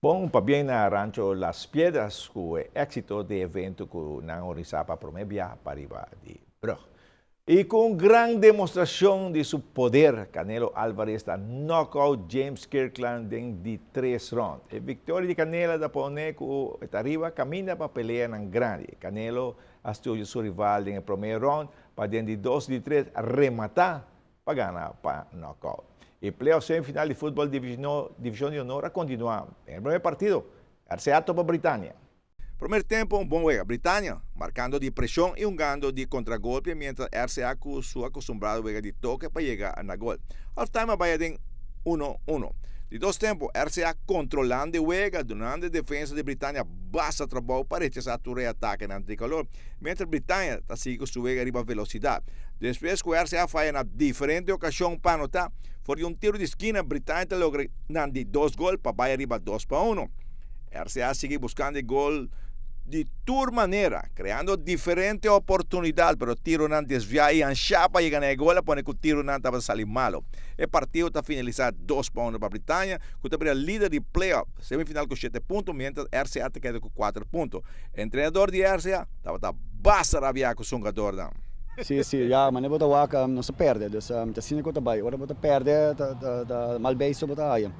Bon, pabien na Rancho Las Piedras ku e éksito di evento ku nan a organisá pa promé bia pariba di brùg. I ku un gran demostrashon di su poder, Canelo Alvarez ta knockout James Kirkland den di tres round. E viktoria di Canelo ta pone ku e ta riba kaminda pa peleanan grandi. Canelo a studia su rival den e promé round pa den di dos i di tres rematá pa gana pa knockout. E playoff semifinal di futbòl Divishon di Honor a kontinuá. Den e promé partido, RCA topa Britannia. Promer tempo un bon wega, Britannia marcando di presion y hungando di contragolpe mientras RCA cu su acostumbrado wega di toke pa yega na gol. Half time a baya den uno uno. Di dos tempo RCA controlando e wega dunando e defensa di Britannia basta trabou pa rechasa tur e atakenan tricolor mientras Britannia ta sigui cu su wega riba velocidad. Despues cu RCA faya na diferente ocasion pa anota for di un tiro di skina Britannia ta logra nan di dos gol pa baya riba 2-1. RCA sigui buscando e gol di tur manera, creando diferente oportunidad, pero tironan desvia y anshá pa yega na e gol a pone cu tironan tabata sali malo. E partido ta finalisa 2-1 pa Britannia, cu ta bira lider di playoff semifinal cu shete punto, mientras RCA ta keda cu kuater punto. Entrenador di RCA tabata basta rabia cu su hungadornan. Si, si, ya, manera bo ta wak, nos a perde, dus ta asina cu ta bay. Ora bo ta perde, ta mal bezig bo ta haya.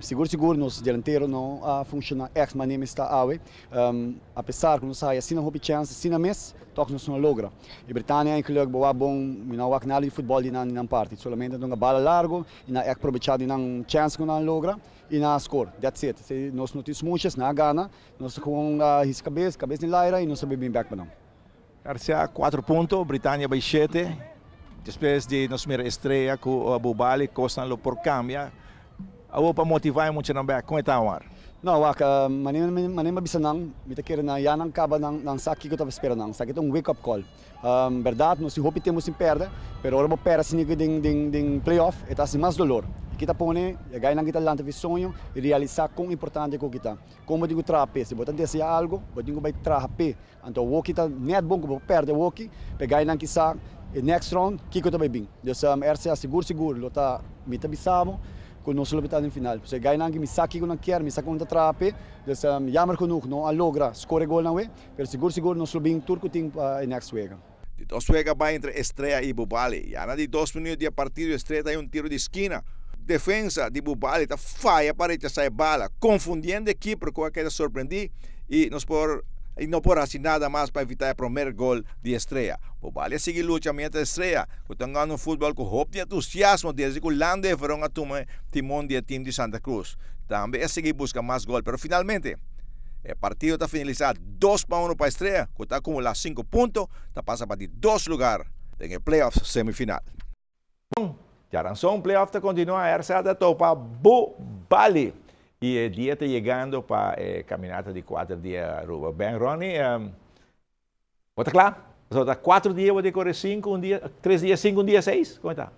Sigur sigur nos delantero no a funciona echt manera mi sta awe. Apesar cu nos a haya asina hopi chance asina mes, toch nos no a logra. E Britania eigenlijk bo wak bon, mi no a wak nada di futbol di nan di nan parti. Solamente nan a bala largo y nan a echt probecha di nan chance cu nan a logra y nan a score. That's it. Si nos no tin smoesjes, nan a gana, nos a gewoon hisa cabes, cabes den laira y nos a bin bek pa nan. Garcia cuatro punto, Britania bay shete. Despues di nos mira Estrella cu Bubali, cosnan lo por cambia. Awor pa motiva e muchanan bek, con e ta awor? No, wak, manera mi a bisa nan, mi ta kere nan ya nan caba nan sa kico ta spera nan. Esaki ta un wake up call. Berdad nos tin hopi tempo sin perde, pero ora bo perde asina den playoff e ta haci mas dolor. Y kita pone e gainan kita lanta fi soño y realisa con importante cu kita. Con bo tin cu traha p'e. Si bo ta desea algo, bo tin cu bay traha p'e. Anto awoki ta net bon ku bo pèrdè awoki, p'e gainan kisa e next round kiko ta bai bin. Dus RCA sigur sigur lo ta mi ta bisa bo ku nos lo ta den final. Pasobra e gainan aki mi sa kiko nan kier, mi sa kon ta traha p'e. Dus jammer genoeg no a logra score e golnan awe, pero sigur sigur nos lo bin tur ku tin pa e next wega. Di dos wega bai entre Estrella i Bubali. Ya na di dos minuut di e partido Estrella ta hay un tiro di skina. Defensa di Bubali ta faya pa rechasa e bala, konfundiendo e keeper ku a keda sorprendí i nos por i no por hasi nada mas pa evitá e promer gol di Estrella. Bubali a sigui lucha mientras Estrella, ku ta hungando un futbòl ku hopi entusiasmo desde ku Lando Everon a tuma e timon di e tim di Santa Cruz, tambe a sigui buska mas gol pero finalmente e partido ta finalisá 2-1 pa Estrella ku ta akumulá sinku punto, ta pasa pa di dos lugar den e playoffs semifinal. Bon, djaranson playoff ta kontinuá, RCA ta topa Bubali i e dia ta yegando pa e kaminata di kuater dia Aruba. Ben Ronnie, bo ta kla? Pasobra ta kuater dia bo ta kore sinku un dia, tres dia sinku un dia seis? Kon e ta?